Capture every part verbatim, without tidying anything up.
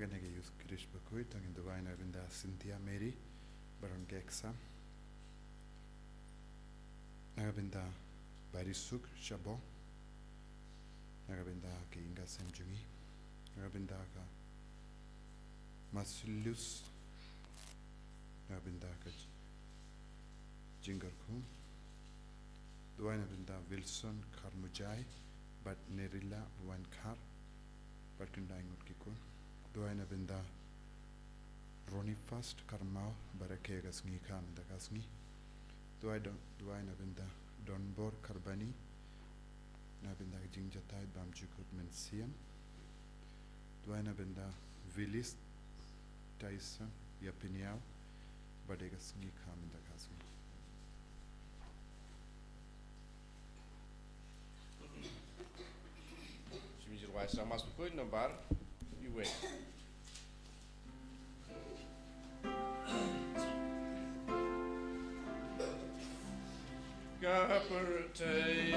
Na ka Youth Group bakhuid, to ngin duwai na ka bynta Cynthia Mary, baron ka exam. Na ka bynta Barisuk Shabong. Na ka bynta ka Inga Sem Jungi. Na ka bynta ka Marcellus. Na ka bynta ka J-, Jingarkhum. Duwai na ka bynta Wilson Kharmujai, bad Nerila Wankhar. Bad khyndai ngut ki khun. Duwai na ka bynta Ronnie First Kharmau, barakhe ka sngi ka mynta ka sngi. Duwai don, duwai na ka bynta Donbor Kharbani. Na ka bynta ka jingjatai bam jukut mynsiem. Duwai na ka bynta Willis Tyson Yapiniau, bad ka sngi ka mynta ka sngi. Shim jingruwai sa mas bakhuid nambar iwei. Ka pyrthei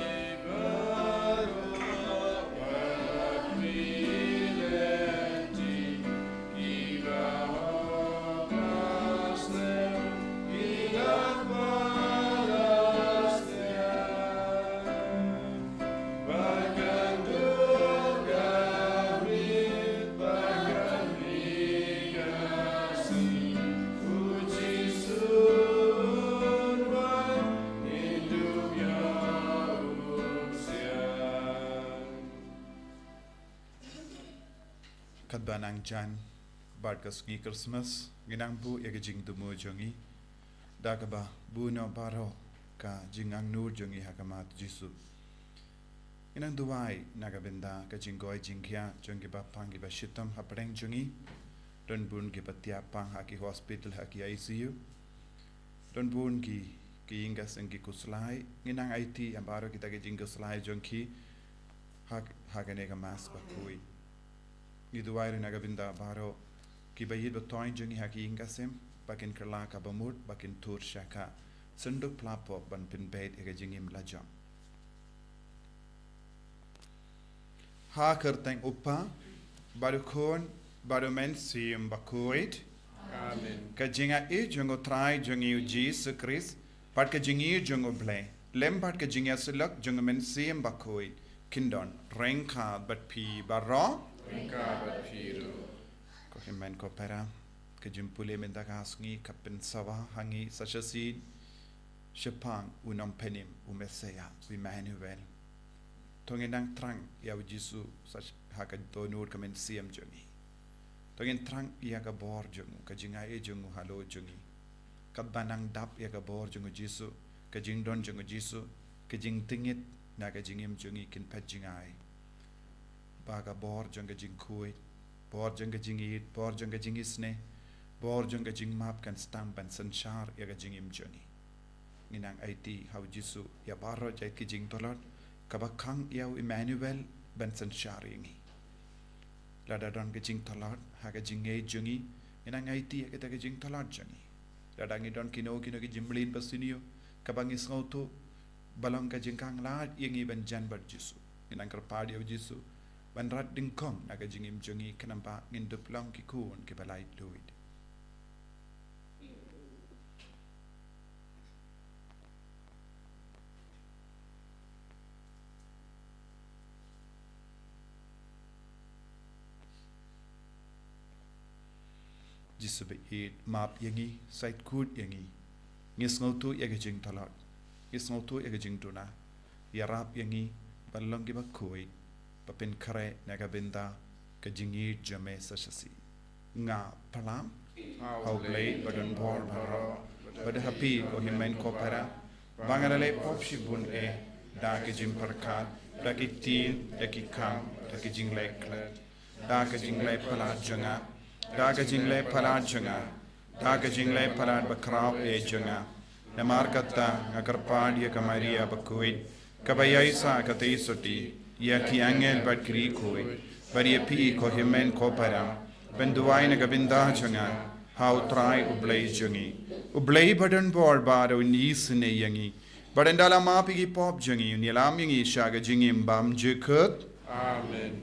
baroh ka pynlehti, kiba hok ba snem, ki la palas. Katba nang jan bad ka sngi Christmas, ngi nang buh ïa ka jingthmu jong ngi da kaba buh noh baroh ka jingangnud jong ngi ha khmat Jisu. Ngi nang duwai na ka bynta ka jingkoit jingkhiah jong ki bapang ki bashitom hapdeng jong ngi. Don bun ki ba thiah pang ha ki hospital, ha ki I C U. Don bun ki, ki ïing ki sem ki khuslai. Ngi nang aiti ïa baroh kita ki jingkhuslai jong ki ha, ha kane ka Mass bakhuid. Ngi duwai ruh na ka bynta baroh ki ba ïeit ba thoiñ jong ngi ha ki ïing ki sem, ba kin kylla kaba mut, ba kin tur sha ka synduk pla pop ban pynbeit ïa ka jingim la jong. Ha ka kyrteng U Kpa, bad U Khun, bad U Mynsiem Bakhuid. Amen. Ka jingaiei jong U Trai jong ngi U Jisu Khrist, bad ka jingïeit jong U Blei, lem bad ka jingïasyllok jong U Mynsiem Bakhuid, kin don ryngkat bad phi baroh. Ryngkat bad phi ruh. Ko hynmen ko para, ka jingpule mynta ka sngi ka pynsawa ha ngi sa shisien shaphang U Nongpynim, U Messiah, U Emmanuel. To ngin nang thrang ïa U Jisu sa sh-, ha ka dohnud ka mynsiem jong ngi. To ngin thrang ïa ka bor jong U, ka jingaiei jong U halor jong ngi. Katba nang dap ïa ka bor jong U Jisu, ka jingdon jong U Jisu, ka jingtngit na ka jingim jong ngi kin phet jngai. Ba ka bor jong ka jingkhuid, bor jong ka jingïeit, bor jong ka jingisynei, bor jong ka jingmap kan sdang ban synshar ïa ka jingim jong ngi. Ngi nang aiti ha U Jisu ïa baroh jait ki jingtlot, kaba khang ïa U Emmanuel ban synshar ïa ngi. Lada don ka jingtlot ha ka jingngeit jong ngi, ngi nang aiti ïa kata ka jingtlot jong ngi. Lada ngi don kino kino ki jingmlien ba sniew, kaba ngi sngewthuh ba long ka jingkhang lad ïa ngi ban jan bad U Jisu, ngi nang kyrpad ïa U Jisu ban rat dyngkhong na ka jingim jong ngi, khnang ba ngin dup long ki khun kiba laitluid. Jisu ba ïeit, map ïa ngi, sait khuid ïa ngi. Ngi sngewthuh ïa ka jingtlot, ngi sngewthuh ïa ka jingduna. Ïarap ïa ngi ban long kiba khuid, ba pynkhreh na ka bynta ka jingïeit jong Me sa shisien. Nga palam ha U Blei ba don bor baroh, bad ha phi ko hynmen ko para, ba nga la leh pop shibun eh, da ka jingpyrkhat, da ki ktien, da ki kam, da ki jingleh klet, da ka jingleh palat jong nga, da ka jingleh palat jong nga, da ka jingleh palat bakhraw eh jong nga. Namar kata nga kyrpad ïa ka Maria bakhuid, kaba ïaisah katei sotti, ïa ki angel bad ki riewkhuid, bad ïa phi ko hynmen ko para, ban duwai na ka bynta jong nga ha U Trai U Blei jong ngi. U Blei ba don bor baroh un isynei ïa ngi, bad ynda la map ïa ki pop jong ngi, un ïalam ïa ngi sha ka jingim bymjukut. Amen.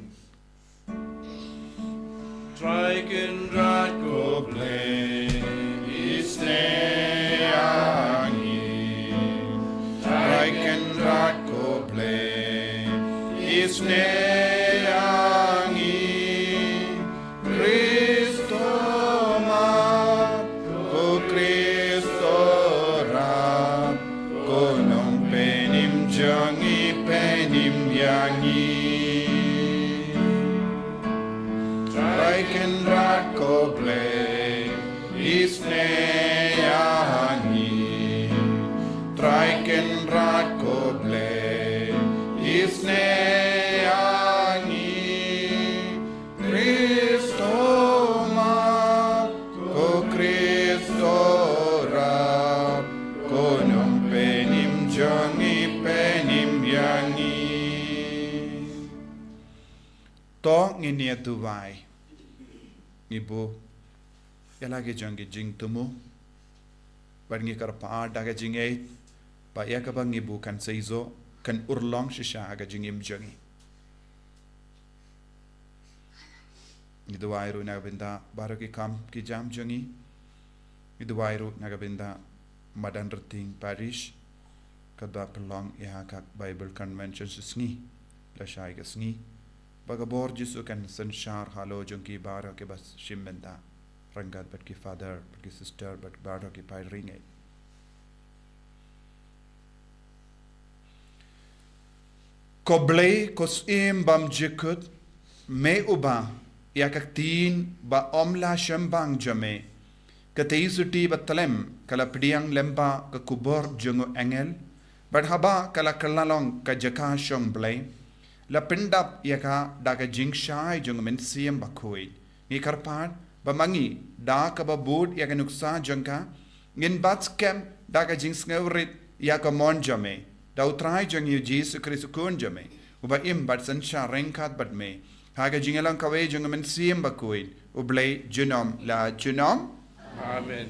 Trai Kynrad ko Blei, isnei ïa ngi. Trai Kynrad ko Blei, isnei ïa ngi. Khrist u Map, ko Khrist u Rap, ko Nongpynim jong ngi, pynim ïa ngi. Trai Kynrad ko Blei, isnei ïa ngi. Trai Kynrad ko Blei, isnei ïa ngi. Khrist u Map, ko Khrist u Rap, ko Nongpynim jong ngi, pynim ïa ngi. To ngin ïa duwai. Ngi buh ïa la ki jong ki jingthmu, bad ngi kyrpad da ka jingïeit ba ïa kaba ngi buh kan sa ïoh, kan urlong shisha ha ka jingim jong ngi. Ngi duwai ruh na ka bynta baroh ki kam ki jam jong ngi. Ngi duwai ruh na ka bynta Madan Rting Parish, kaba pynlong ïa ka Bible Convention shisngi, lashai ka sngi. Ba ka bor Jisu kan synshar halor jong ki baroh kiba shim bynta, ryngkat bad ki father, bad ki sister, bad baroh ki paid riewngeit. Ko Blei, ko Syiem bymjukut, me uba ïa ka ktien ba ym la shembang jong me, ka tei suti ba tlem ka la pdiang lem bad ka kubur jong u angel, bad haba ka la kylla long ka jaka shong Blei, la pyndap ïa ka da ka jingshai jong u Mynsiem Bakhuid. Ngi kyrpad ba ma ngi, da kaba bud ïa ka nuksa jong ka, ngin bat skhem da ka jingsngewrit ïa ka mon jong me, da u Trai jong ngi u Jisu Khrist u Khun jong me, uba im bad synshar ryngkat bad me ha ka jingïalang kawei jong u Mynsiem Bakhuid, U Blei junom la junom. Amen.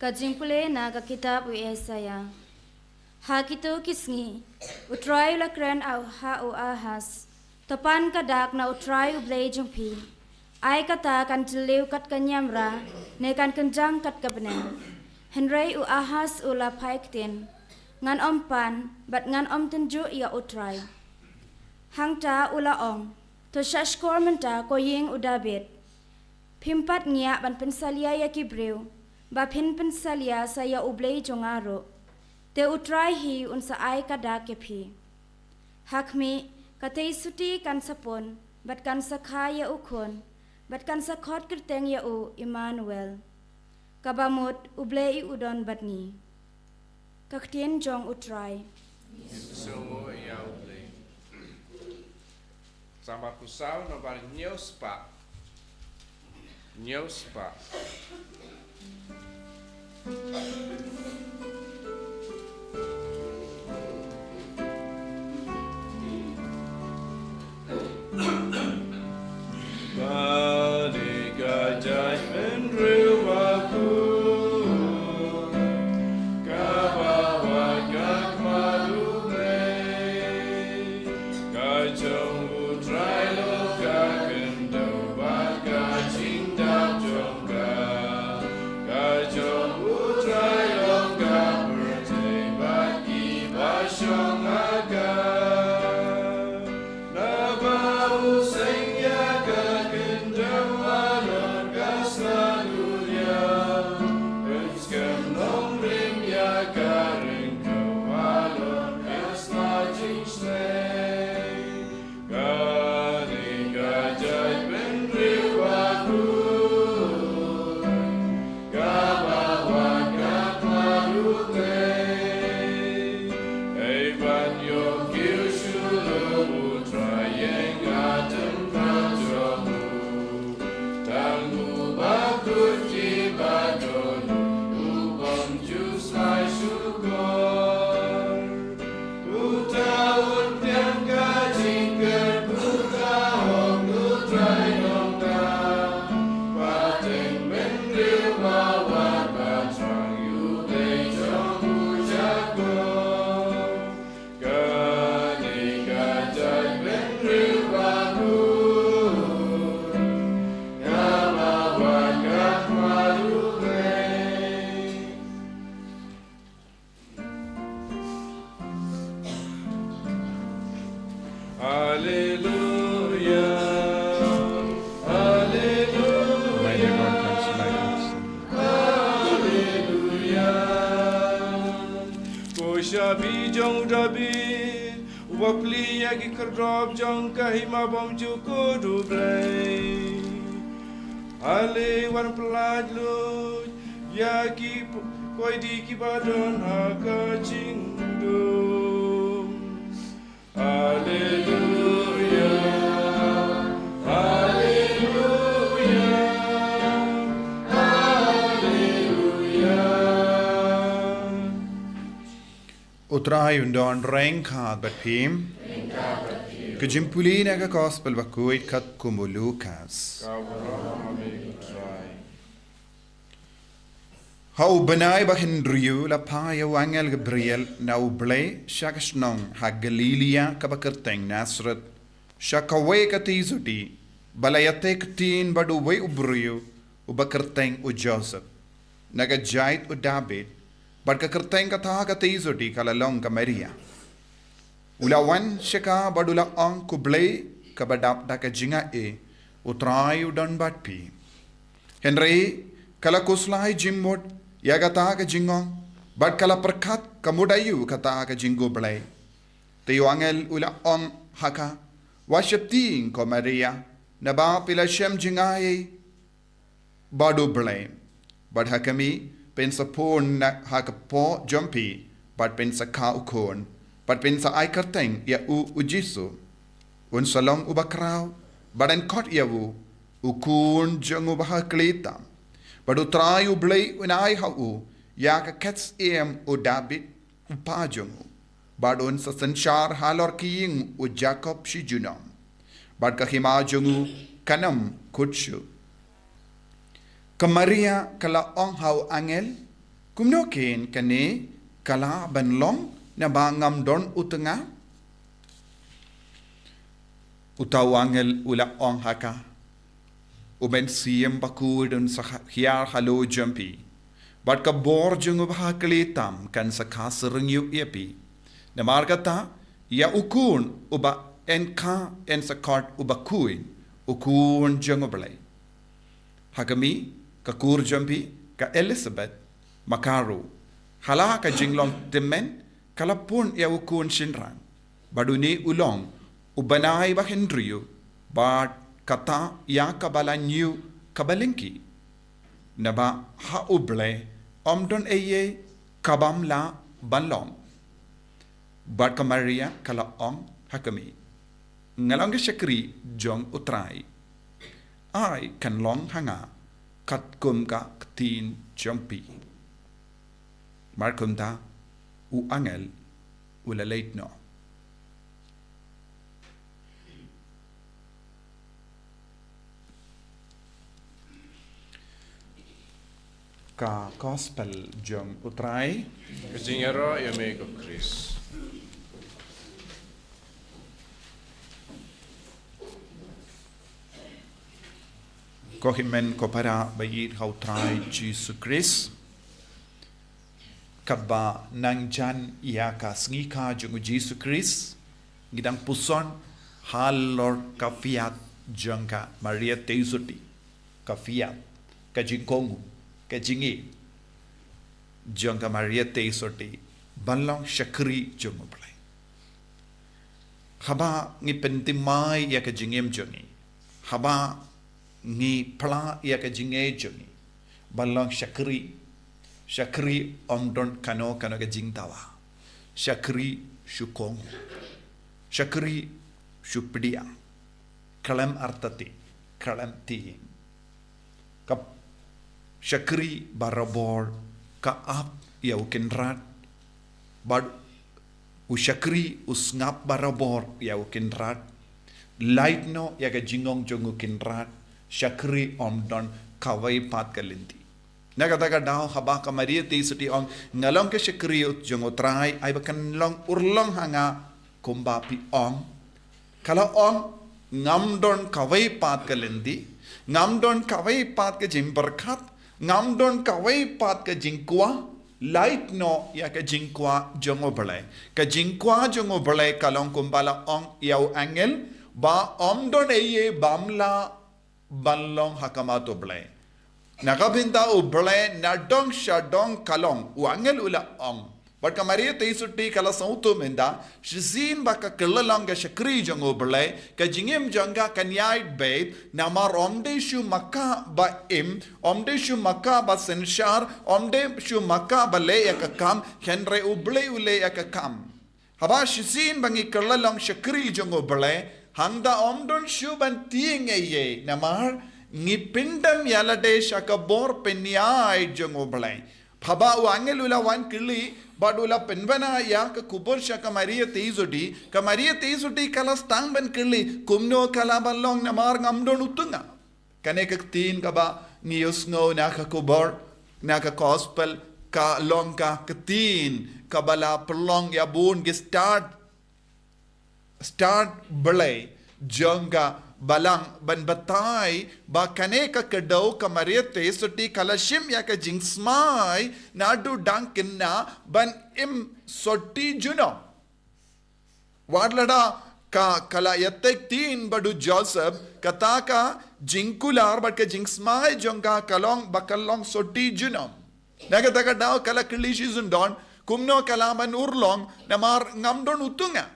Ka jingpule na ka kitab u Isaïah. Ha kito ki sngi, u Trai u la kren ha u Ahas, to pan ka dak na u Trai U Blei jong phi. Ai kata kan jylliew kat ka niamra, ne kan kynjang kat ka bneng. Hynrei u Ahas u la phai ktien, ngan ym pan, bad ngan ym tynjuh ïa u Trai. Hangta u la ong, to shah shkor mynta ko ïing u Dabid. Phim pat ngiah ban pynsalia ïa ki briew, ba phin pynsalia sa ïa U Blei jong nga ruh. Te u Trai hi un sa ai ka dak ïa phi. Ha khmih, ka tei suti kan sa pun, bad kan sa kha ïa u khun, bad kan sa khot kyrteng ïa u Immanuel. Kaba mut U Blei u don bad ngi. Ka ktien jong u Trai. Sngewbha ïa U Blei. Sabar kusaw nombar hynñiew spah. Hynñiew spah. Ba dei ka jaitbynriew bakhuid, kaba wad ka khmat U Blei. Ka jong U Trai long ka khyndew bad ka jingdap jong ka. Ka jong U Trai long ka Bapli ïa ki khyrdop jong ka hima bymjukut U Blei. Ale wan pyllait luid ïa ki p-, koidi kiba don ha ka jingdum. Haleluya, haleluya, haleluya. U Trai un don ryngkat bad phi. Ka jingpule na ka Gospel bakhuid katkum u Lukas. Ha u bnai ba hynriew la phah ïa u angel Gabriel na U Blei sha ka shnong ha Galilaia kaba kyrteng Nasareth, sha kawei ka tei zoti ba la ïatai ktien bad uwei u briew uba kyrteng u Joseph, na ka jait u Dabid, bad ka kyrteng kata ka tei zoti ka la long ka Maria. U la wan sha ka bad u la ong, Khublei, kaba dap da ka jingaiei, U Trai u don bad phi. Hynrei ka la khuslai jingmut ïa kata ka jingong, bad ka la pyrkhat ka mut aïu kata ka jingkhublei. Te u angel u la ong ha ka, wat sheptieng ko Maria, naba phi la shem jingaiei bad U Blei. Bad ha khmih, phin sa pun na ha ka kpoh jong phi, bad phin sa kha u khun, bad phin sa ai kyrteng ïa u U Jisu. Un sa long uba khraw, bad yn khot ïa u U Khun jong U Bahakhlieh tam. Bad U Trai U Blei un ai ha u ïa ka khet syiem u Dabid, u kpa jong u. Bad un sa synshar halor ka ïing u Jakob shi junom, bad ka hima jong u kan ym kut shuh. Ka Maria ka la ong ha u angel, Kumno keiñ kane ka lah ban long, naba ngam don u tnga? Uta u angel u la ong ha ka, U Mynsiem Bakhuid un sa hiar halor jong phi, bad ka bor jong U Bahakhlieh tam kan sa kha syrngiew ïa phi. Namar kata, ïa u khun uba yn kha yn sa khot U Bakhuid, U Khun jong U Blei. Ha khmih, ka kur jong phi ka Elisabeth, ma ka ruh, ha la ka jinglong tymmen, ka la pun ïa u khun shynrang. Bad une u long u bnai ba hynriew, bad kata ïa kaba la hynñiew kaba lyngkhuh. Naba ha U Blei ym don ei ei ka bym lah ban long. Bad ka Maria ka la ong ha khmih, Nga long ka shakri jong U Trai. Ai kan long ha nga katkum ka ktien jong phi. Mar kumta u angel u la leit noh. Ka Gospel jong U Trai. Ka jingïaroh ïa me ko Khrist. Ko hynmen ko para ba ïeit ha U Trai Jisu Khrist. Katba nang jan ïa ka sngi kha jong U Jisu Khrist, ngi dang puson halor ka phiat jong ka Maria Theisotti. Ka phiat, ka jingkohnguh, ka jingïeit jong ka Maria Theisotti ban long shakri jong U Blei. Haba ngi pynthymmai ïa ka jingim jong ngi, haba ngi phla ïa ka jingim jong ngi ban long shakri, shakri ym don kano kano ka jingdawa. Shakri shu kohnguh, shakri shu pdiang, khlem artatien, khlem tieng. Ka shakri barabor ka ap ïa u Kynrad, bad u shakri u sngap barabor ïa u Kynrad. Lait noh ïa ka jingong jong u Kynrad, shakri ym don kawei pat ka lynti. Na kata ka daw haba ka Maria Theisotti ong, Nga long ka shakri jong U Trai, ai ba kan long urlong ha nga kumba phi ong. Ka la ong, Ngam don kawei pat ka lynti, ngam don kawei pat ka jingpyrkhat, ngam don kawei pat ka jingkwah, lait noh ïa ka jingkwah jong U Blei. Ka jingkwah jong U Blei ka long kumba la ong ïa u angel, ba ym don ei ei bym lah ban long ha khmat U Blei. Na ka bynta U Blei nadong shadong ka long, u angel u la ong, Bad ka Maria Theisotti ka la sngewthuh mynta, shisien ba ka kylla long ka shakri jong U Blei, ka jingim jong ka kan ïaid beit, namar ym dei shu maka ba im, ym dei shu maka ba synshar, ym dei shu maka ba leh ïa ka kam, hynrei U Blei u leh ïa ka kam. Haba shisien ba ngi kylla long shakri jong U Blei, hangta ym don shu ban tieng ei ei, namar ngi pyndem ïa lade sha ka bor pynïaid jong U Blei. Haba u angel u la wan kylli, bad u la pynbna ïa ka khubor sha ka Maria Theisotti, ka Maria Theisotti ka la sdang ban kylli, kumno ka lah ban long namar ngam don u tnga. Kane ka ktien kaba ngi ïohsngew na ka khubor, na ka gospel, ka long ka ktien kaba la pynlong ïa bun ki stad, stad Blei jong ka balang ban batai ba kane ka kdew ka Maria Theisotti ka la shim ïa ka jingsmai naduh dang khynnah ban im sotti junom. Wat lada ka, ka la ïatai ktien bad u Joseph, kata ka jingkular bad ka jingsmai jong ka ka long ba kan long sotti junom. Na kata ka daw ka la kylli shi zyn don, kumno ka lah ban urlong, namar ngam don u tnga.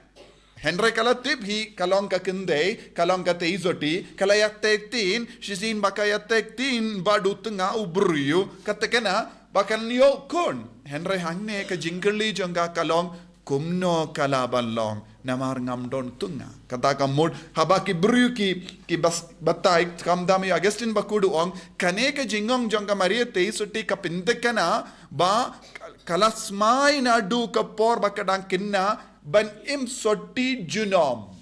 Hynrei ka la tip hi ka long ka khyndai, ka long ka Theisotti, ka la ïatai ktien, shisien ba ka ïatai ktien bad u tnga u briew, ka thikna ba kan ïoh khun. Hynrei hangne ka jingkylli jong ka ka long, kumno ka lah ban long namar ngam don tnga. Kata ka mut haba ki briew ki, ki bas-, batai, khamtam ïa u Augustine Bakur u ong, kane ka jingong jong ka Maria Theisotti ka pynthikna ba ka la smai naduh ka por ba ka dang khynnah ban im sotti junom.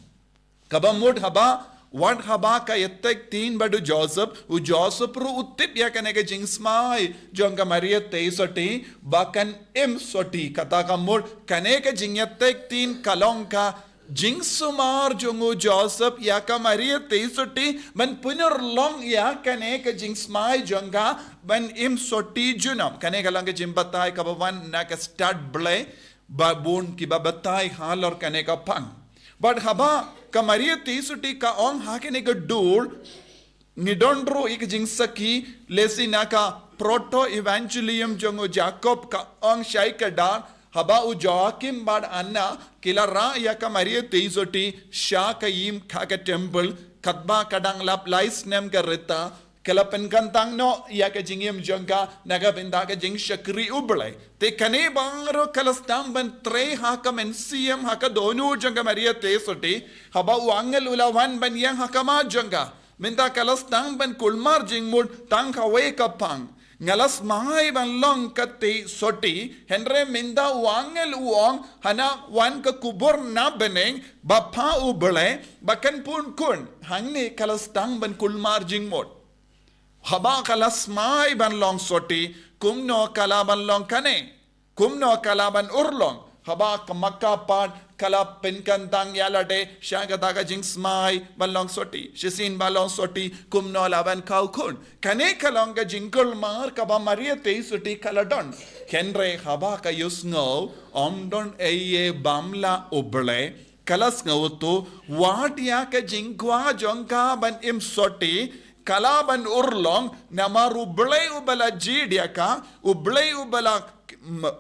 Kaba mut haba, wat haba ka ïatai ktien bad u Joseph, u Joseph ruh u tip ïa kane ka jingsmai jong ka Maria Theisotti ba kan im sotti. Kata ka mut kane ka jingïatai ktien ka long ka jingsumar jong u Joseph ïa ka Maria Theisotti ban pynurlong ïa kane ka jingsmai jong ka ban im sotti junom. Kane ka long ka jingbatai kaba wan na ka stad Blei, ba bun kiba batai halor kane ka phang. Bad haba ka Maria Theisotti ka ong ha kane ka dur, ngi don ruh ïa ka jingsakhi, lehse na ka Proto Evangelium jong u Jakob ka ong shai kdar, haba u Joachim bad Anna ki la rah ïa ka Maria Theisotti sha ka ïing ha ka temple, katba ka dang lap lai snem ka rta, ka la pynkyntang noh ïa ka jingim jong ka na ka bynta ka jingshakri U Blei. Te kane baroh ka la sdang ban trei ha ka mynsiem, ha ka dohnud jong ka Maria Theisotti, haba u angel u la wan ban ïeng ha khmat jong ka. Mynta ka la sdang ban kulmar jingmut tang kawei ka phang. Nga la smai ban long ka Theisotti, hynrei mynta u angel u ong, hana wan ka khubor na bneng, ba phah U Blei ba kan pun khun. Hangne ka la sdang ban kulmar jingmut. Haba ka la smai ban long sotti, kumno ka lah ban long kane? Kumno ka lah ban urlong? Haba ka maka pat ka la pynkyntang ïa lade sha kata ka jingsmai ban long sotti. Shisien ba long sotti, kumno lah ban khaw khun? Kane ka long ka jingkulmar kaba Maria Theisotti ka la don. Hynrei haba ka ïohsngew ym don ei ei bym lah U Blei, ka la sngewthuh, wat ïa ka jingkwah jong ka ban im sotti ka lah ban urlong, namar U Blei uba la jied ïa ka, U Blei uba la,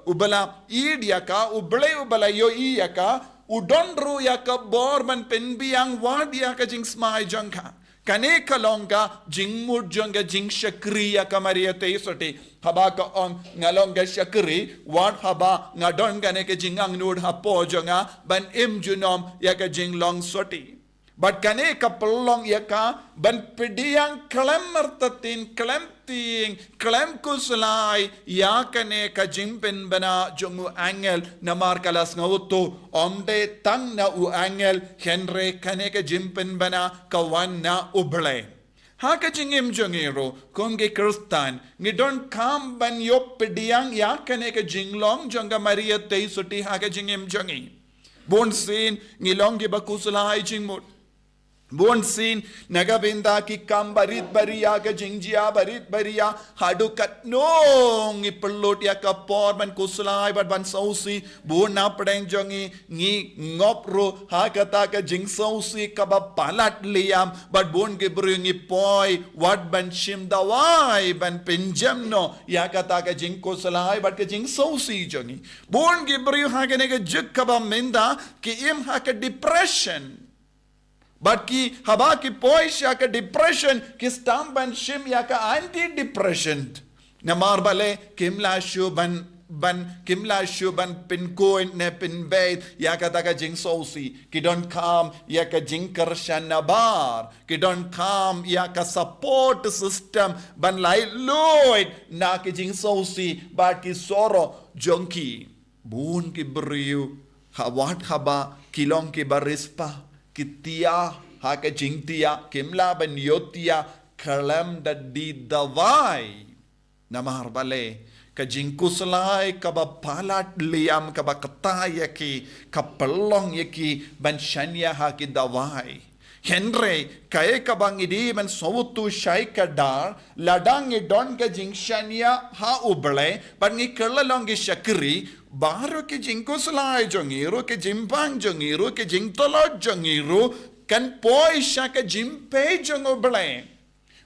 uba la ïeit ïa ka, U Blei uba la ïohi ïa ka, u don ruh ïa ka bor ban pynbiang wat ïa ka jingsmai jong ka. Kane ka long ka jingmut jong ka jingshakri ïa ka Maria Theisotti. Haba ka ong nga long ka shakri, wat haba nga don kane ka jingangnud hapoh jong nga ban im junom ïa ka jinglong sotti. Bad kane ka pynlong ïa ka ban pdiang khlem artatien, khlem tieng, khlem khuslai ïa kane ka jingpynbna jong u angel, namar ka la sngewthuh ym dei tang na u angel, hynrei kane ka jingpynbna ka wan na U Blei. Ha ka jingim jong ngi ruh kum ki Khristan, ngi donkam ban ïoh pdiang ïa kane ka jinglong jong ka Maria Theisotti ha ka jingim jong ngi. Bunsien ngi long kiba khuslai jingmut. Bun sien, na ka bynta ki kam barit baria, ka jingjia barit baria, haduh katno ngi pynlut ïa ka por ban khuslai bad ban sngewsih, bun na pdeng jong ngi, ngi ngop ruh ha kata ka jingsngewsih kaba palat liam, bad bun ki briew ngi poi wat ban shim dawai ban pynjem noh ïa kata ka jingkhuslai bad ka jingsngewsih jong ngi. Bun ki briew ha kane ka juk kaba mynta ki im ha ka depression. Bad ki, haba ki poi sha ka depression, ki sdang ban shim ïa ka antidepressant. Namar balei, kim lah shuh ban, ban, kim lah shuh ban pynkuid ne pynbeit ïa kata ka jingsngewsih. Ki donkam ïa ka jingkyrshan nabar. Ki donkam ïa ka support system ban laitluid na ki jingsngewsih bad ki sorrow jong ki. Bun ki briew, ha wat haba ki long kiba riewspah, ki thiah ha ka jingthiah, kim lah ban ïohthiah khlem da die dawai. Namar balei, ka jingkhuslai kaba palat liam, kaba ktah ïa ki, ka pynlong ïa ki ban shaniah ha ki dawai. Hynrei, kaei kaba ngi dei ban sngewthuh shai kdar, lada ngi don ka jingshaniah ha U Blei, bad ngi kylla long ki shakri, baroh ki jingkhuslai jong ngi ruh, ki jingpang jong ngi ruh, ki jingtlot jong ngi ruh, kan poi sha ka jingpeit jong U Blei.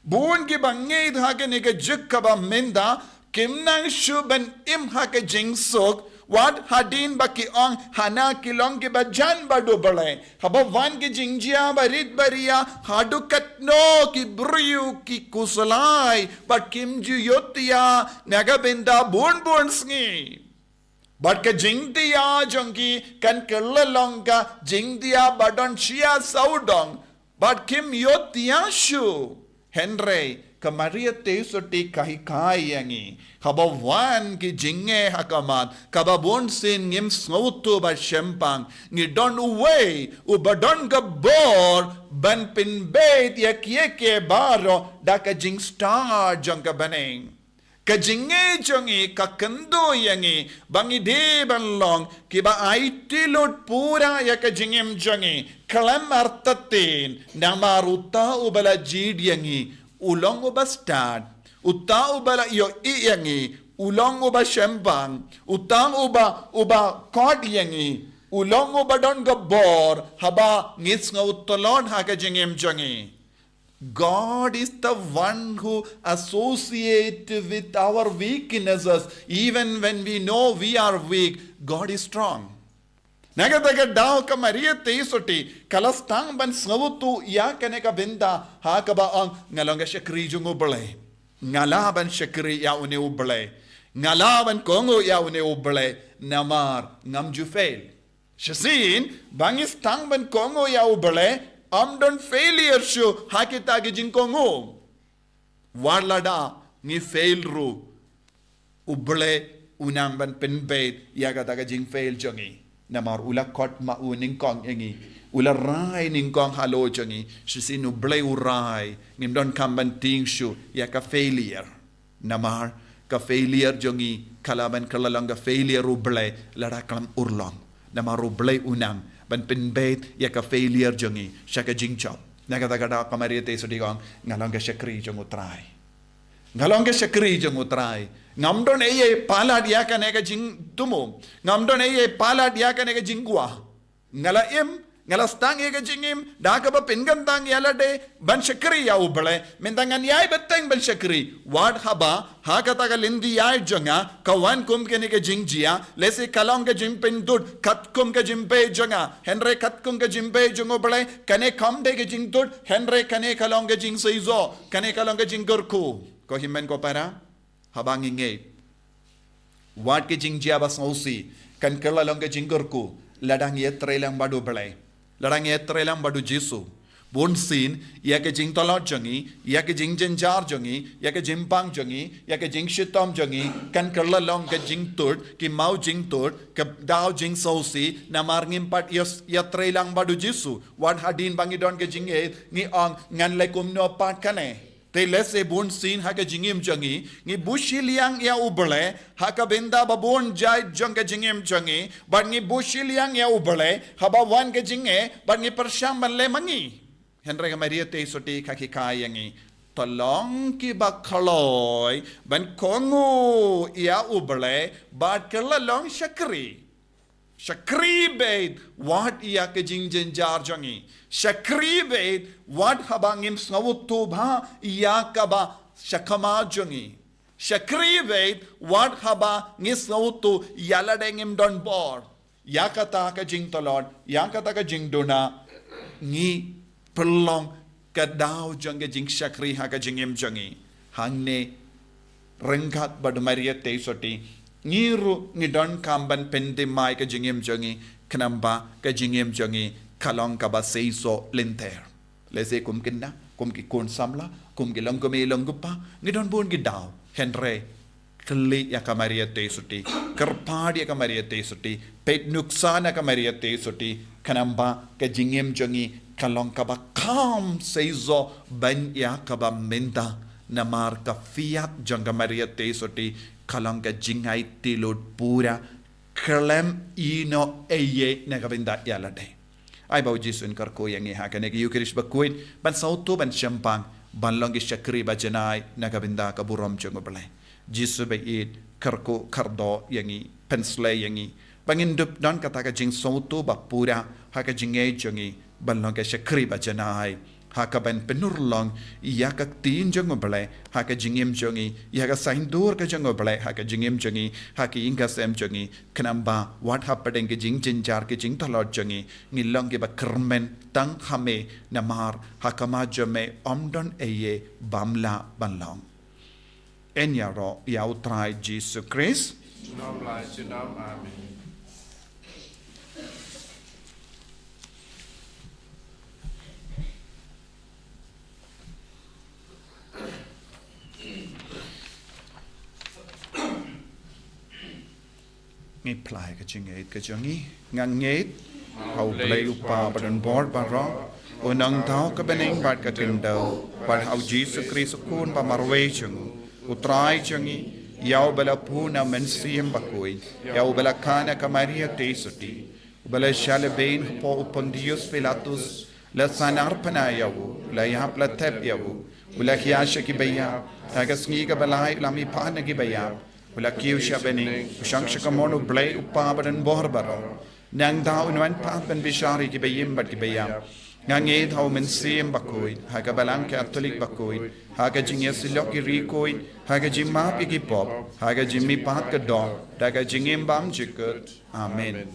Bun kiba ngeit ha kane ka juk kaba mynta, kim nang shuh ban im ha ka jingsuk, wat hadien ba ki ong hana ki long kiba jan bad U Blei. Haba wan ki jingjia barit baria, haduh katno ki briew ki khuslai, bad kim ju ïohthiah, na ka bynta bun bun sngi. Bad ka jingthiah jong ki kan kylla long ka jingthiah ba don shia sawdong. Bad kim ïohthiah shuh. Hynrei, ka Maria Theisotti ka hikai ïa ngi. Haba wan ki jingeh ha khmat, kaba bun sien ngim sngewthuh ba shempang. Ngi don uwei, uba don ka bor, ban pynbeit ïa kiei kiei baroh, da ka jingstad jong ka bneng. Ka jingngeit jong ngi ka kynduh ïa ngi ba ngi dei ban long kiba aiti lut pura ïa ka jingim jong ngi khlem artatien, namar uta uba la jied ïa ngi u long uba stad, uta uba la ïohi ïa ngi u long uba shempang, uta uba, uba khot ïa ngi u long uba don ka bor haba ngi sngew tlot ha ka jingim jong ngi. God is the one who associate with our weaknesses. Even when we know we are weak, God is strong. Na kata ka daw ka Maria Theisotti ka la sdang ban sngewthuh ïa kane ka bynta ha kaba ong nga long ka shakri jong U Blei. Nga lah ban shakri ïa une U Blei. Nga lah ban kohnguh ïa une U Blei. Namar ngam ju fail. Shisien, ba ngi sdang ban kohnguh ïa U Blei, ym don failure shuh ha kita ki jingkohnguh. Wat lada ngi fail ruh, U Blei u nang ban pynbeit ïa kata ka jingfail jong ngi. Namar u la khot ma u nyngkong ïa ngi. U la rai nyngkong halor jong ngi. Shisien U Blei u rai, ngim donkam ban tieng shuh ïa ka failure. Namar ka failure jong ngi ka lah ban kylla long ka failure U Blei lada khlem urlong. Namar U Blei u nang ban pynbeit ïa ka failure jong ngi sha ka jingjop. Na kata ka daw ka Maria Theisotti ka ong nga long ka shakri jong U Trai. Nga long ka shakri jong U Trai. Ngam don ei ei palat ïa kane ka jingthmu. Ngam don ei ei palat ïa kane ka jingkwah. Nga la im, nga la sdang ïa ka jingim, da kaba pynkyntang ïa lade, ban shakri ïa U Blei, mynta ngan ïai bteng ban shakri, wat haba, ha kata ka lynti ïaid jong nga, ka wan kum kane ka jingjia, lehse ka long ka jingpyntud, katkum ka jingpeit jong nga, hynrei katkum ka jingpeit jong U Blei, kane kam dei ka jingtud, hynrei kane ka long ka jingseisoh, kane ka long ka jingkyrkhu. Ko hynmen ko para, haba ngi ngeit. Wat ki jingjia ba sngewsih, kan kylla long ka jingkyrkhu, lada ngi ïatrei lang bad U Blei. Lada ngi ïatrei lang bad U Jisu. Bun sien, ïa ka jingtlot jong ngi, ïa ka jingjynjar jong ngi, ïa ka jingpang jong ngi, ïa ka jingshitom jong ngi, kan kylla long ka jingtud, ki maw jingtud, ka daw jingsngewsih, namar ngim pat ïa, ïatrei lang bad U Jisu. Wat hadien ba ngi don ka jingngeit, ngi ong ngan leh kumno pat kane. Te lehse bun sien ha ka jingim jong ngi, ngi buh shiliang ïa U Blei, ha ka bynta ba bun jait jong ka jingim jong ngi, bad ngi buh shiliang ïa U Blei, haba wan ka jingeh, bad ngi pyrshang ban leh ma ngi. Hynrei ka Maria Theisotti ka khie kai ïa ngi, to long kiba kloi ban kohnguh ïa U Blei bad kylla long shakri. Shakri beit wat ïa ka jingjynjar jong ngi. Shakri beit wat haba ngim sngewthuh bha ïa kaba shakhmat jong ngi. Shakri beit wat haba ngi sngewthuh ïa lade ngim don bor. Ïa kata ka jingtlot, ïa kata ka jingduna, ngi pynlong ka daw jong ka jingshakri ha ka jingim jong ngi. Hangne ryngkat bad Maria Theisotti, ngi ruh ngi donkam ban pynthymmai ka jingim jong ngi, khnang ba ka jingim jong ngi ka long kaba seisoh lynter. Lehse kum kynda, kum ki khun samla, kum ki longkmie longkpa, ngi don bun ki daw. Hynrei kylli ïa ka Maria Theisotti, kyrpad ïa ka Maria Theisotti, peit nuksan ïa ka Maria Theisotti, khnang ba ka jingim jong ngi ka long kaba kham seisoh ban ïa kaba mynta, namar ka fiat jong ka Maria Theisotti ka long ka jingaiti lut pura, khlem ïehnoh ei ei na ka bynta ïa lade. Ai ba U Jisu un kyrkhu ïa ngi ha kane ka Eukharist bakhuid ban sngewthuh ban shemphang ban long ki shakri ba janai na ka bynta ka burom jong U Blei. Jisu ba ïeit, kyrkhu kyrdoh ïa ngi, pynshlei ïa ngi ba ngin dup don kata ka jingsngewthuh ba pura ha ka jingngeit jong ngi ban long ka shakri ba janai ha kaban pynurlong ïa ka ktien jong U Blei ha ka jingim jong ngi, ïa ka saiñdur ka jong U Blei ha ka jingim jong ngi, ha ka ïing ka sem jong ngi, khnang ba wat hapdeng ki jingjynjar ki jingtlot jong ngi, ngi long kiba kyrmen tang ha me, namar ha khmat jong me ym don ei ei bym lah ban long. Yn ïaroh ïa U Trai Jisu Khrist. Junom la junom, amen. Ngi phla ïa ka jingngeit ka jong ngi. Nga ngeit ha U Blei U Kpa badonbor baroh, U Nongthaw ka bneng bad ka khyndew, bad ha U Jisu Khrist U Khun ba marwei jong U, U Trai jong ngi, ïa uba la pun na U Mynsiem Bakhuid, ïa uba la kha na ka Maria Theisotti, uba la shah lehbeiñ hapoh u Pontius Pilatus, la sahnarphna ïa u, la ïap la thep ïa u, u la khia sha ki baïap, ha ka sngi kaba lai u la mihpat na ki baïap, u la kiew sha bneng, u shong sha kamon U Blei U Kpa badonbor baroh. Nangta un wan pat ban bishar ïa ki baïm bad ki baïap. Nga ngeit ha U Mynsiem Bakhuid, ha ka Balang Katholik bakhuid, ha ka jingïasyllok ki riewkhuid, ha ka jingmap ïa ki pop, ha ka jingmihpat ka doh, da ka jingim bymjukut. Amen.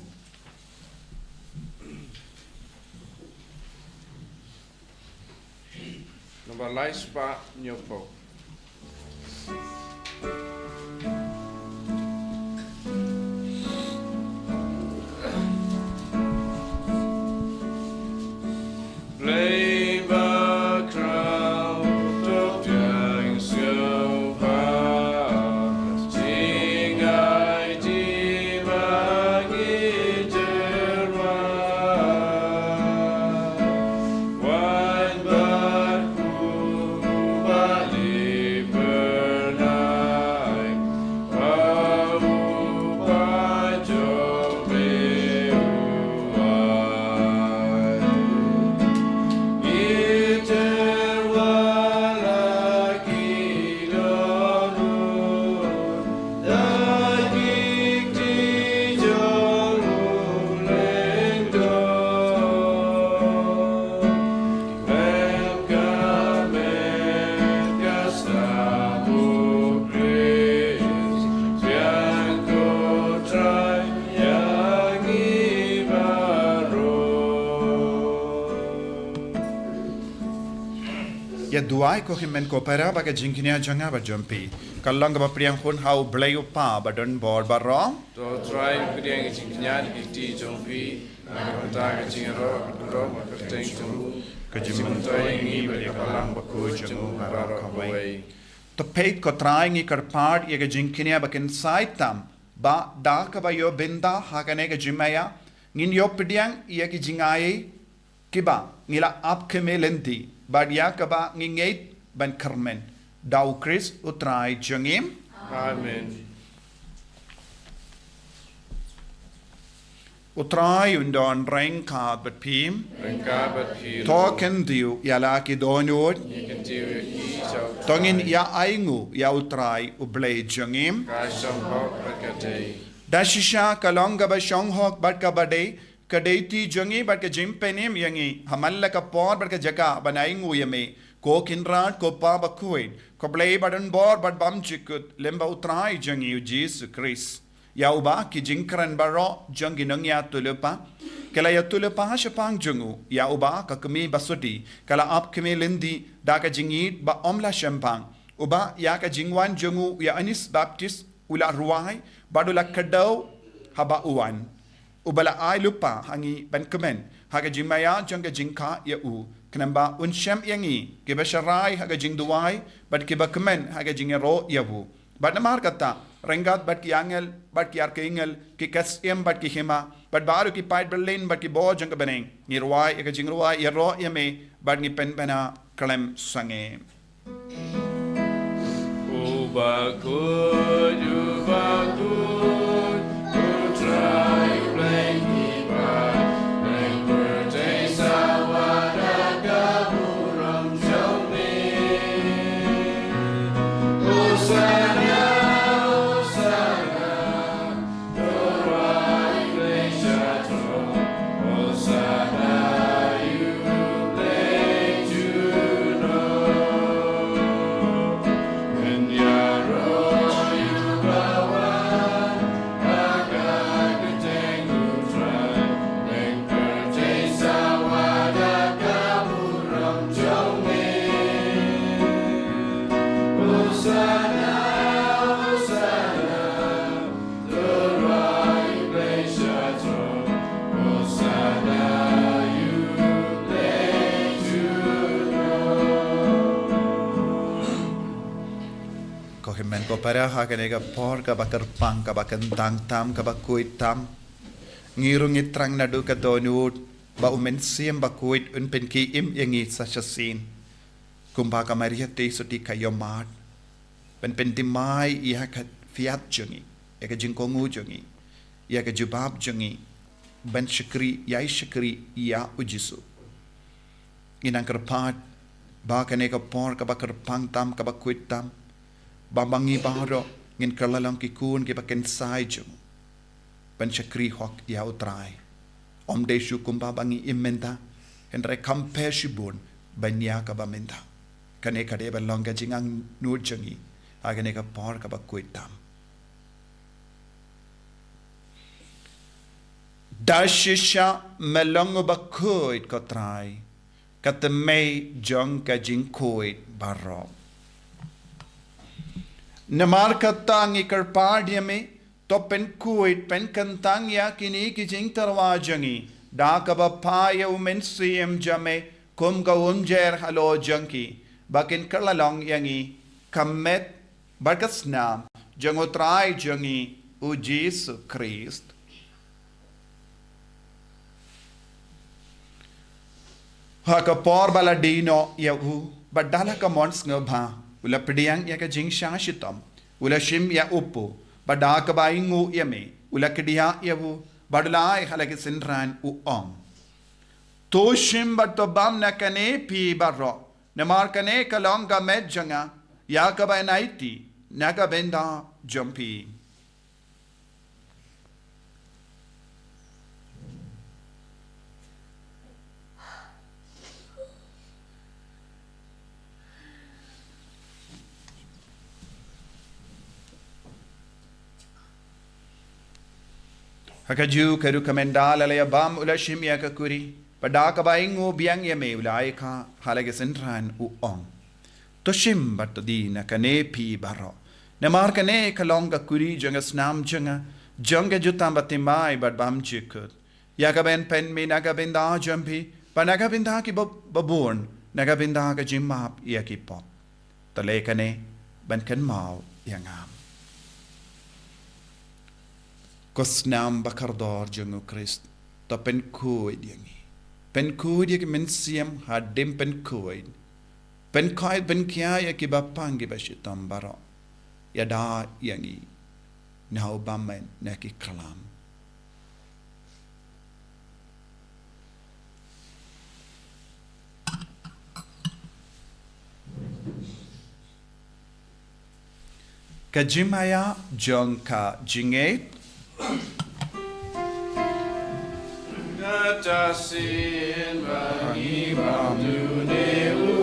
Nombar lai spah hynñiewphew. Blei bakhraw, to pdiang sngewbha, jingaiti ba ngi tyrwa. Wan bad u Blei pyrnai, ba u ba jong me u ai. Ngi tyrwa la ki dohnud, da ki kti jong u lyngdoh. Lem ka met ka snam U Khrist, biang ko Trai ïa ngi baroh. Ïa duwai ko hynmen ko para ba ka jingkñia jong nga bad jong phi kan long kaba pdiang hun ha U Blei U Kpa badonbor baroh. To Trai pdiang ka jingkñia na ki kti jong phi, na ka bynta ka jingïaroh, ka burom, ka kyrteng jong u, ka jingmyntoi ïa ngi bad ïa ka Balang Bakhuid jong u baroh kawei. To peit ko Trai ngi kyrpad ïa ka jingkñia ba kynsai tam, ba da kaba ïoh bynta ha kane ka jingmaïa, ngin ïoh pdiang ïa ki jingai kiba ngi la ap kmie lynti, bad ïa kaba ngi ngeit ban kyrmen. Da U Khrist U Trai jong ngi. Amen. U Trai un don ryngkat bad phi. Ryngkat bad phi. To kyntiew ïa la ki dohnud. Ngin kyntiew ïa ki sha u Trai. To ngin ïa ainguh ïa u Trai u Blei jong ngi. Ka shong hok bad ka dei. Da shisha ka long kaba shong hok bad kaba dei, ka dei ti jong ngi bad ka jingpynim ïa ngi ha man la ka por bad ka jaka ban ainguh ïa me, ko Kynrad, ko Pa bakhuid, ko Blei badonbor bad bymjukut, lem bad u Trai jong ngi u Jisu Khrist. Ïa uba ki jingkren baroh jong ki nongïathuhlypa ki la ïathuhlypa shaphang jong u. Ïa uba ka kmie basuti ka la ap kmie lynti da ka jingïeit ba ym la shemphang, uba ïa ka jingwan jong u Ïoannis Baptist u la rwai bad u la kdew haba u wan, uba la ai lypa ha ngi ban kmen ha ka jingmaïa jong ka jingkha ïa u, khnang ba un shem ïa ngi kiba sharai ha ka jingduwai bad kiba kmen ha ka jingïaroh ïa u. Bad namar kata, ryngkat bad ki angel bad ki archangel, ki ktien bad ki hima, bad baroh ki paid bymman bad ki bor jong ka bneng, ngi rwai ïa ka jingrwai ïaroh ïa me, bad ngi pynbna khlem sangeh. Uba khuid, uba khuid, u Trai Blei ki paid, pyrthei sawa da ka burom jong me. Hosanna, Hosanna. Ko hynmen ko para, ha kane ka por kaba kyrpang, kaba kyntang tam, kaba khuid tam, ngi ruh ngi thrang naduh ka dohnud ba U Mynsiem Bakhuid un pynkhie im ïa ngi sa shisien. Kumba ka Maria te suti ka ïohmad, ban pynthymmai ïa ka fiat jong ngi, ïa ka jingkohnguh jong ngi, ïa ka jubab jong ngi, ban shakri, ïai shakri ïa U Jisu. Ngi nang kyrpad ba kane ka por kaba kyrpang tam, kaba khuid tam, ba ma ngi baroh ngin kylla long ki khun kiba kynsai jong u, ban shakri hok ïa U Trai. Ym dei shuh kumba ba ngi im mynta, hynrei kham pher shibun ban ïa kaba mynta. Kane ka dei ban long ka jingangnud jong ngi ha kane ka por kaba khuid tam. Da shisha me long uba khuid, ko Trai, ka thymmei jong ka jingkhuid baroh. Namar kata ngi kyrpad ïa me, to pynkhuid, pynkyntang ïa kine ki jingtyrwa jong ngi da kaba phah ïa U Mynsiem jong me kum ka umjer halor jong ki, ba kin kylla long ïa ngi ka met bad ka snam jong U Trai jong ngi U Jisu Khrist. Ha ka por ba la die noh ïa u, bad da la ka mon sngewbha, u la pdiang ïa ka jingshah shitom, u la shim ïa u kpu, bad da kaba ainguh ïa me, u la kdiah ïa u, bad u la ai ha la ki synran, u ong: To shim bad to bam na kane phi baroh, namar kane ka long ka met jong nga, ïa kaba yn aiti na ka bynta jong phi. Ha kajuh ka ruh, ka mynta la la ïa bam, u la shim ïa ka kuri, bad da kaba ainguh biang ïa me, u la ai ka ha la ki synran, u ong: To shim bad to die na kane phi baroh, namar kane ka long ka kuri jong ka snam jong nga, jong ka jutang bathymmai bad bymjukut, ïa kaba yn pynmih na ka bynta jong phi bad na ka bynta ki ba, babun, na ka bynta ka jingmap ïa ki pop. To leh kane ban kynmaw ïa nga. Ko snam bakordor jong U Khrist, to pynkhuid ïa ngi. Pynkhuid ïa ki mynsiem hadien pynkhuid. Pynkhuid, pynkhia ïa ki bapang, ki bashitom baroh. Ïada ïa ngi na u bymman na ki khlam. Ka jingmaïa jong ka jingngeit. Kata shisien ba ngi bam dune u,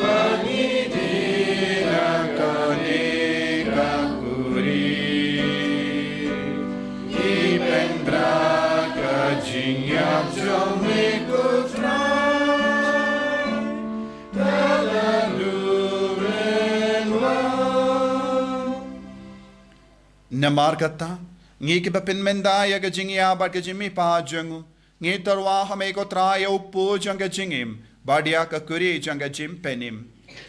ba ngi die na kane ka kurim, ngi pynbna ka jingïap jong me ko Trai. Namar kata, ngi kiba pynmynda ïa ka jingïap bad ka jingmihpat jong u, ngi tyrwa ha me ko Trai ïa u pud jong ka jingim bad ïa ka kuri jong ka jingpynim.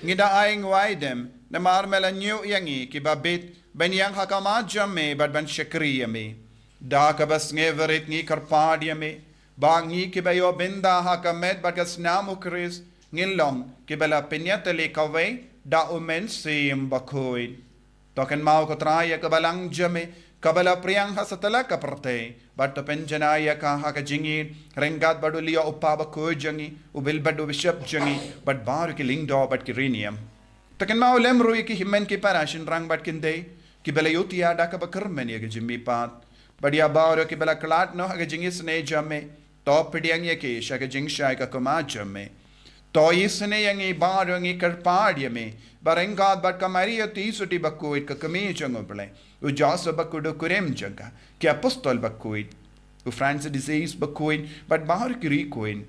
Ngi da ai nguaidem namar me la ñiew ïa ngi kiba bit ban ïeng ha khmat jong me bad ban shakri ïa me. Da kaba sngewrit ngi kyrpad ïa me ba ngi kiba ïoh bynda ha ka met bad ka snam u Khrist ngin long kiba la pynïatylli kawei da u Mynsiem Bakhuid. To kynmaw ko Trai ïa ka balang jong me kaba la pdiang ha satlak ka pyrthei bad to pynjanai ïa ka ha ka jingïeit ryngkat bad u Leo u Pa Bakhuid jong ngi, u Bilbad u Bishop jong ngi bad baroh ki lyngdoh bad ki riewniam. To kynmaw lem ruh ïa ki hynmen ki para shynrang bad kynthei kiba la ïohthiah da kaba kyrmen ïa ka jingmihpat bad ïa baroh kiba la khlad noh ha ka jingisynei jong me. To pdiang ïa ki sha ka jingshai ka khmat jong me. To isynei ïa ngi baroh, ngi kyrpad ïa me ba ryngkat bad ka Maria Theisotti Bakhuid ka kmie jong u Blei, u Joseph Bakhuid u kurim jong ka, ki apostol bakhuid, u Francis de Sales Bakhuid bad baroh ki riewkhuid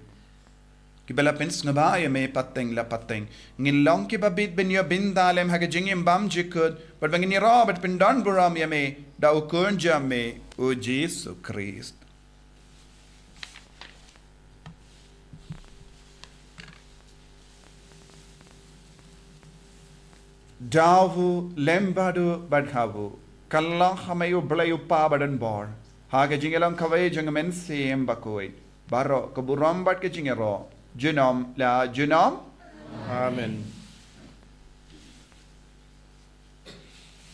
kiba la pynsngewbha ïa me pateng la pateng, ngin long kiba bit ban ïoh bynda lem ha ka jingim bymjukut bad ba ngin ïaroh bad pyndonburom ïa me da u Khun jong me, u Jisu Khrist. Da u lem bad u bad ha u, kylleng ha me u Blei u Pa badonbor, ha ka jingïalong kawei jong u Mynsiem Bakhuid, baroh ka burom bad ka jingïaroh junom la junom. Amen.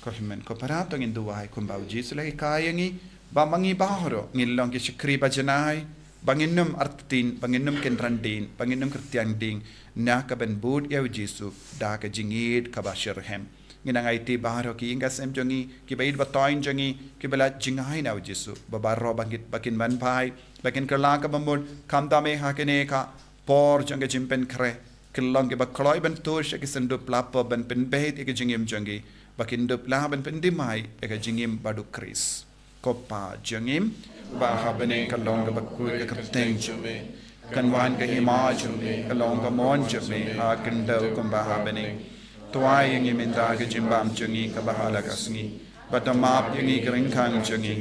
Ko hynmen ko para, to ngin duwai kumba u Jisu u la hikai ïa ngi, ba ma ngi baroh ngin long ki shakri ba janai, ba ngin ym artatien, ba ngin ym kynran dien, ba ngin ym kyrtiang dien, na ka ban bud ïa u Jisu da ka jingïeit kaba shitrhem. Ngin nang aiti baroh ki ïing ki sem jong ngi, kiba ïeit ba thoiñ jong ngi kiba la jngai na u Jisu, ba baroh ba ngin, ba kin ban bai, ba kin kylla kaba mut, khamtam eh ha kane ka por jong ka jingpynkhreh, kin long kiba kloi ban tur sha ki syndu pla pop ban pynbeit ïa ka jingim jong ngi, ba kin dup lah ban pyndimai ïa ka jingim bad u Khrist. Ko Pa jong ngi ba ha bneng, kan long kaba khuid ka kyrteng jong me, kan wan ka hima jong me, kan long ka mon jong me ha khyndew kumba ha bneng. To ai ïa ngi mynta ka jingbam jong ngi kaba ha la ka sngi, bad to map ïa ngi ki ryngkang jong ngi,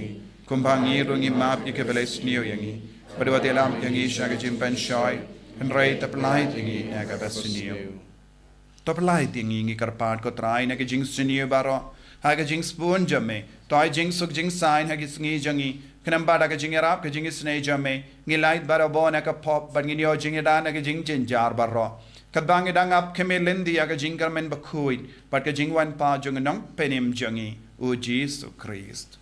kumba ngi ruh ngi map ïa kiba la sniew ïa ngi, bad wat ïalam ïa ngi sha ka jingpynshoi, hynrei to pyllait ïa ngi na kaba sniew. To pyllait ïa ngi, ngi kyrpad ko Trai, na ka jingsniew baroh ha ka jingsbun jong me. To ai jingsuk jingsaiñ ha ki sngi jong ngi, khnang ba da ka jingïarap ka jingisynei jong me ngin lait barabor na ka pop bad ngin ïoh jingïada na ka jingjynjar baroh, katba ngi dang ap khmih lynti ïa ka jingkyrmen bakhuid bad ka jingwan pat jong u Nongpynim jong ngi, u Jisu Khrist.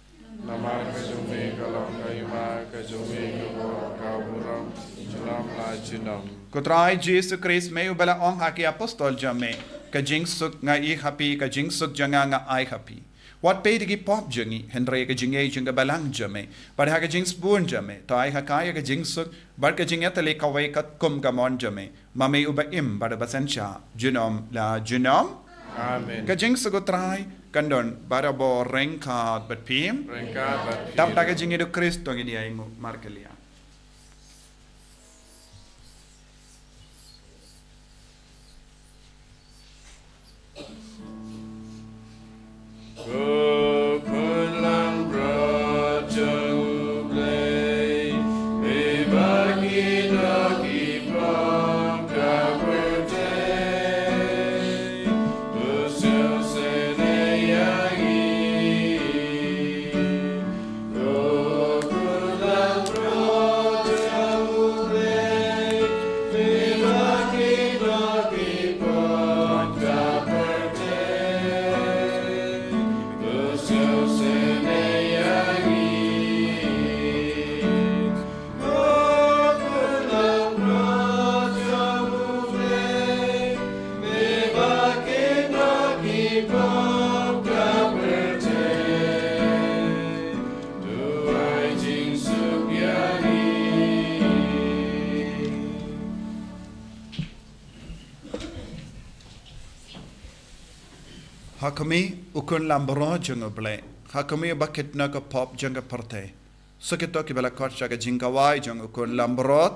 Namar ka jong me ka long ka hima, ka jong me ka bor, ka burom junom la junom. Ko Trai Jisu Khrist, me uba la ong ha ki apostol jong me, ka jingsuk nga ai ha phi, ka jingsuk jong nga nga ai ha phi. Wat peit ïa ki pop jong ngi, hynrei ka jingngeit jong ka balang jong me, bad ha ka jingsbun jong me, to ai ha ka ïa ka jingsuk bad ka jingïatylli kawei katkum ka mon jong me, ma me uba im bad uba synshar junom la junom. Amen. Ka jingsuk u Trai kan don barabor ryngkat bad phi. Ryngkat bad phi. Dap da ka jingïeit u Khrist to ngin ïa ainguh markylliang. Ha khmih, u khun lambrot jong U Blei. Ha khmih, ba kit na ka pop jong ka pyrthei. Sa kito kiba la khot sha ka jingkawei jong u khun lambrot.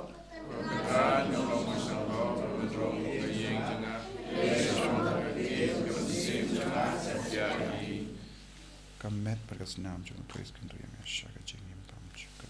Ka met bad ka snam jong U Khrist kan ïeng sha ka jingim tam jong ka.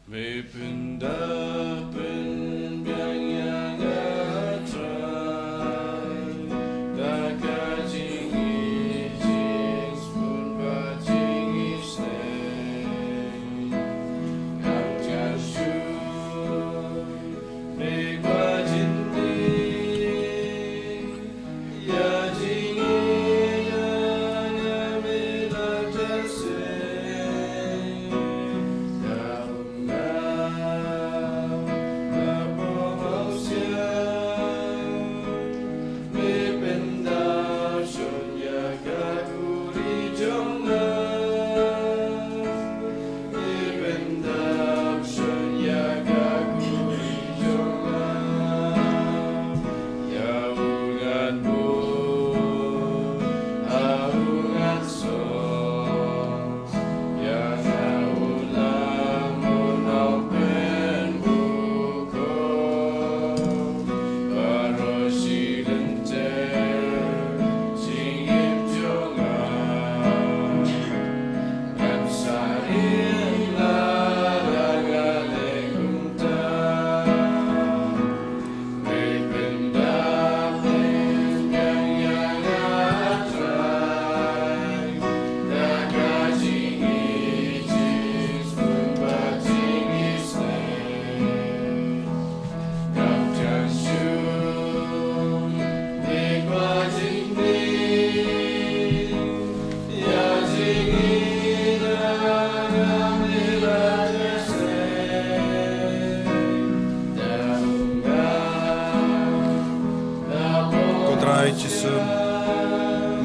Me pynda pynbiang ïa nga Trai, da ka jingïeit jingsbun bad jingisynei. Ngam ju shu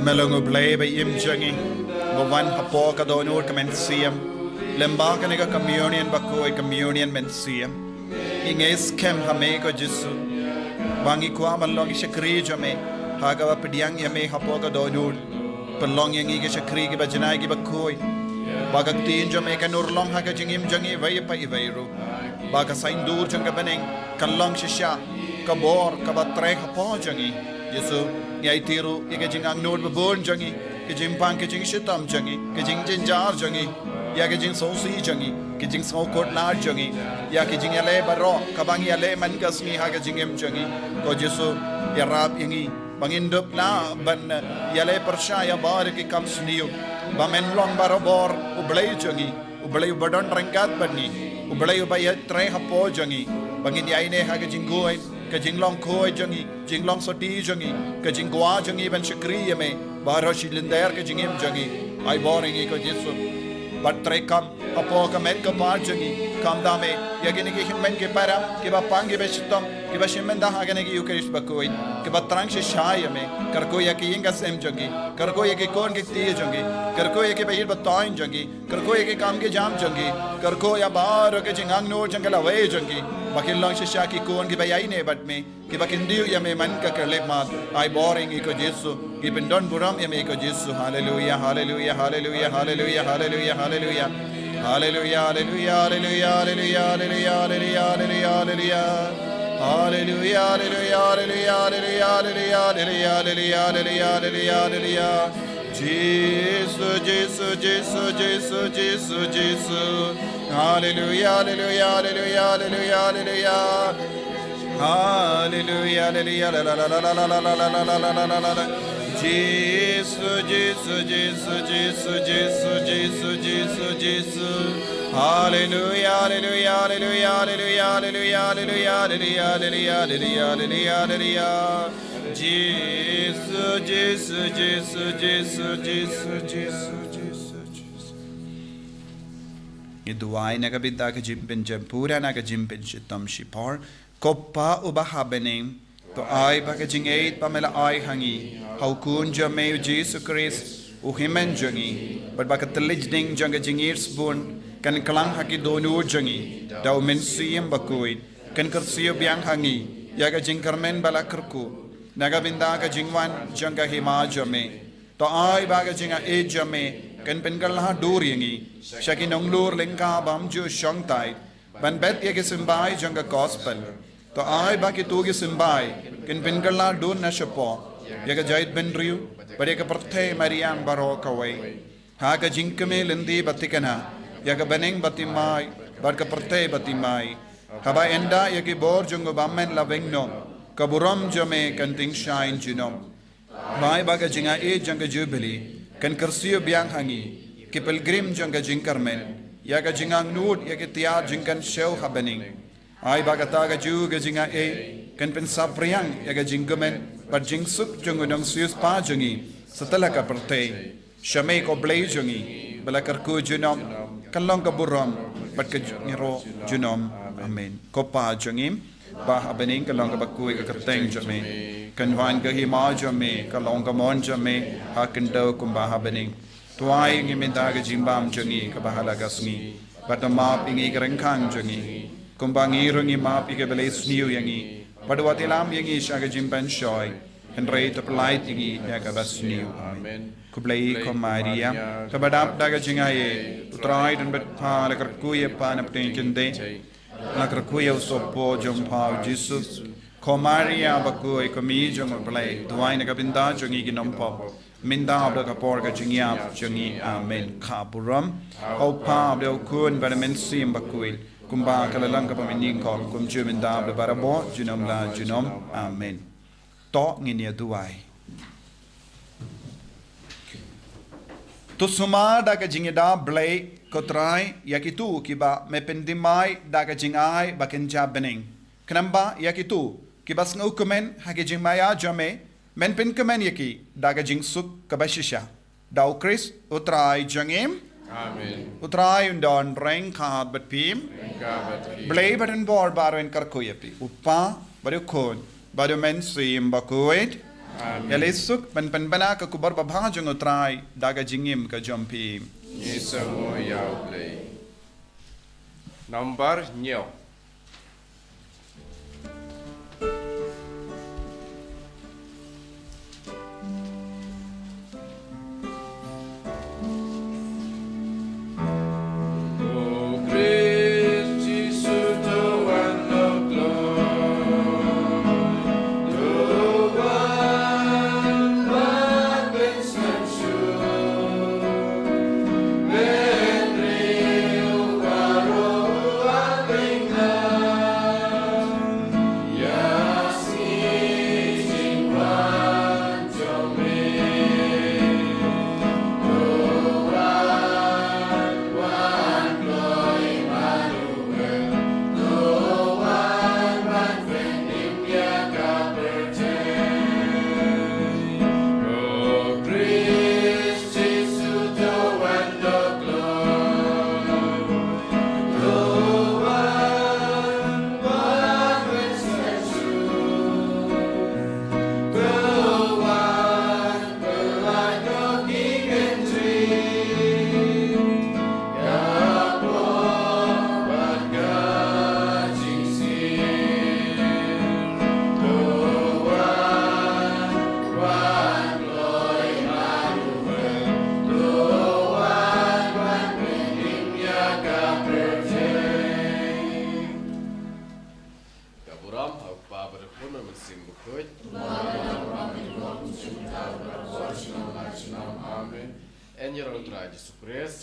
Me long U Blei ba im jong ngi, ba wan hapoh ka dohnud ka mynsiem. Lyngba kane ka communion bakhuid, communion mynsiem, ngi ngeit skhem ha me ko Jisu, ba ngi kwah ban long ki shakri jong me ha kaba pdiang ïa me hapoh ka dohnud. Pynlong ïa ngi ki shakri kiba janai kiba khuid, ba ka ktien jong me kan urlong ha ka jingim jong ngi iwei pa iwei ruh, ba ka saiñdur jong ka bneng kan long shisha ka bor kaba trei hapoh jong ngi. Jisu, ngi aiti ruh ïa ka jingangnud babun jong ngi, ka jingpang ka jingshitom jong ngi, ka jingjynjar jong ngi, ïa ka jingsngewsih jong ngi, ka jingsngewkhuslai jong ngi, ïa ka jingïaleh baroh kaba ngi ïaleh man ka sngi ha ka jingim jong ngi. Ko Jisu, ïarap ïa ngi ba ngin dup lah ban ïaleh pyrshah ïa baroh ki kam sniew, ba men long barabor U Blei jong ngi, U Blei uba don ryngkat bad ngi, U Blei uba ïatrei hapoh jong ngi, ba ngin ïaineh ha ka jingkhuid, ka jinglong khuid jong ngi, jinglong sotti jong ngi, ka jingkwah jong ngi ban shakri ïa me baroh shi lynter ka jingim jong ngi. Ai bor ïa ngi ko Jisu, bad treikam hapoh ka met ka phad jong ngi. Kham da me ïa kine ki hynmen ki para kiba pang kiba shitom, kiba shim bynta ha kane ka Eucharist bakhuid, kiba thrang shisha ïa me. Kyrkhu ïa ki ïing ka sem jong ngi, kyrkhu ïa ki khun ki kti jong ngi, kyrkhu ïa kiba ïeit ba toiñ jong ngi, kyrkhu ïa ki kam ki jam jong ngi, kyrkhu ïa baroh ka jingangnud jong ka lawei jong ngi, ba kin long shisha ki khun kiba ïaineh bad me, kiba kyntiew ïa me man ka khyllipmat. Ai bor ïa ngi ko Jisu, ngi pyndonburom ïa me ko Jisu. Haleluia, haleluia, haleluia, haleluia, haleluia, haleluia. Haleluia, haleluia, haleluia, haleluia, haleluia, haleluia. Haleluia, haleluia, haleluia, haleluia, haleluia, haleluia, haleluia, haleluia, haleluia. Jisu, Jisu, Jisu, Jisu, Jisu, Jisu. Haleluia, haleluia, haleluia, haleluia, haleluia. Haleluia, haleluia, la, la, la. Jisu, Jisu, Jisu, Jisu, Jisu, Jisu, Jisu, Jisu. Haleluia, haleluia, haleluia, haleluia, haleluia, haleluia, haleluia, haleluia, haleluia, haleluia. Jisu, Jisu, Jisu, Jisu, Jisu, Jisu, Jisu. Ngi duwai na ka bynta ka jingpynjem pura na ka jingpynshitom shipor. Ko Pa uba ha bneng, to ai ba ka jingïeit ba me la ai ha ngi ha u Khun jong me u Jisu Khrist, u Hynmen jong ngi, bad ba ka thylliej ding jong ka jingïeit sbun kan kylla ha ki dohnud jong ngi da u Mynsiem Bakhuid, kan kyrsiew biang ha ngi ïa ka jingkyrmen ba la kyrkhu na ka bynta ka jingwan jong ka Hima jong me. To ai ba ka jingaiei jong me kan pynkylla dur ïa ngi sha ki nonglur lyngkha bym ju shongthait ban bet ïa ki symbai jong ka Gospel. To ai ba kito ki symbai kin pynkylla dur na shapoh ïa ka jaitbynriew bad ïa ka pyrthei mariang baroh kawei, ha ka jingkmen lynti ba thikna ïa ka bneng ba thymmai bad ka pyrthei ba thymmai, haba ynda ïa ki bor jong u Bymman la weng noh, ka burom jong me kan tyngshaiñ junom. Ai ba ka jingaiei jong ka Jubili kan kyrsiew biang ha ngi, ki pilgrim jong ka jingkyrmen, ïa ka jingangnud ïa ki tiar jingkynshew ha bneng. Ai ba kata kajuh ka jingaiei kan pynsaphriang ïa ka jingkmen bad jingsuk jong u nongsiewspah jong ngi satlak ka pyrthei. Sha me ko Blei jong ngi ba la kyrkhu junom, kan long ka burom bad ka jingïaroh junom. Amen. Ko Pa jong ngi ba ha bneng, kan long kaba khuid ka kyrteng jong me, kan wan ka Hima jong me, kan long ka mon jong me ha khyndew kumba ha bneng. To ai ngi mynta ka jingbam jong ngi kaba ha la ka sngi, bad to map ïa ngi ki ryngkang jong ngi, kumba ngi ruh ngi map ïa kiba leh sniew ïa ngi, bad wat ïalam ïa ngi sha ka jingpynshoi, hynrei to pyllait ïa ngi na kaba sniew. Amen. Khublei ko Maria, kaba dap da ka jingaiei, u Trai u don bad pha. La kyrkhu ïa pha na pdeng jingtei, la kyrkhu ïa u sohpop jong pha u Jisu. Ko Maria bakhuid, ko Mei jong u Blei, duwai na ka bynta jong ngi ki nongpop, mynta bad ka por ka jingïap jong ngi. Amen. Ka burom ha u Pa bad u Khun bad u Mynsiem Bakhuid, kumba ka la long kaba mynnyngkong, kumjuh mynta bad barabor junom la junom. Amen. To ngin ïa duwai. To sumar da ka jingïada Blei ko Trai ïa kito kiba me pynthymmai da ka jingai ba kynja bneng, khnang ba ïa kito kiba sngewkmen ha ka jingmaïa jong me, men pynkmen ïa ki da ka jingsuk kaba shisha. Da u Khrist u Trai jong ngi. Amen. U Trai un don ryngkat bad phi. Ryngkat bad phi. Blei ba don bor baroh un kyrkhu ïa phi, u Pa bad u Khun bad u Mynsiem Bakhuid. Amen. Ïaleh suk ban pynbna ka khubor babha jong U Trai da ka jingim ka jong phi. Ngi sngewbha ïa U Blei. Nambar hynñiew. Ka burom ha U Kpa bad U Khun bad U Mynsiem Bakhuid. Amen. Yn ïaroh ïa U Trai Jisu Khrist.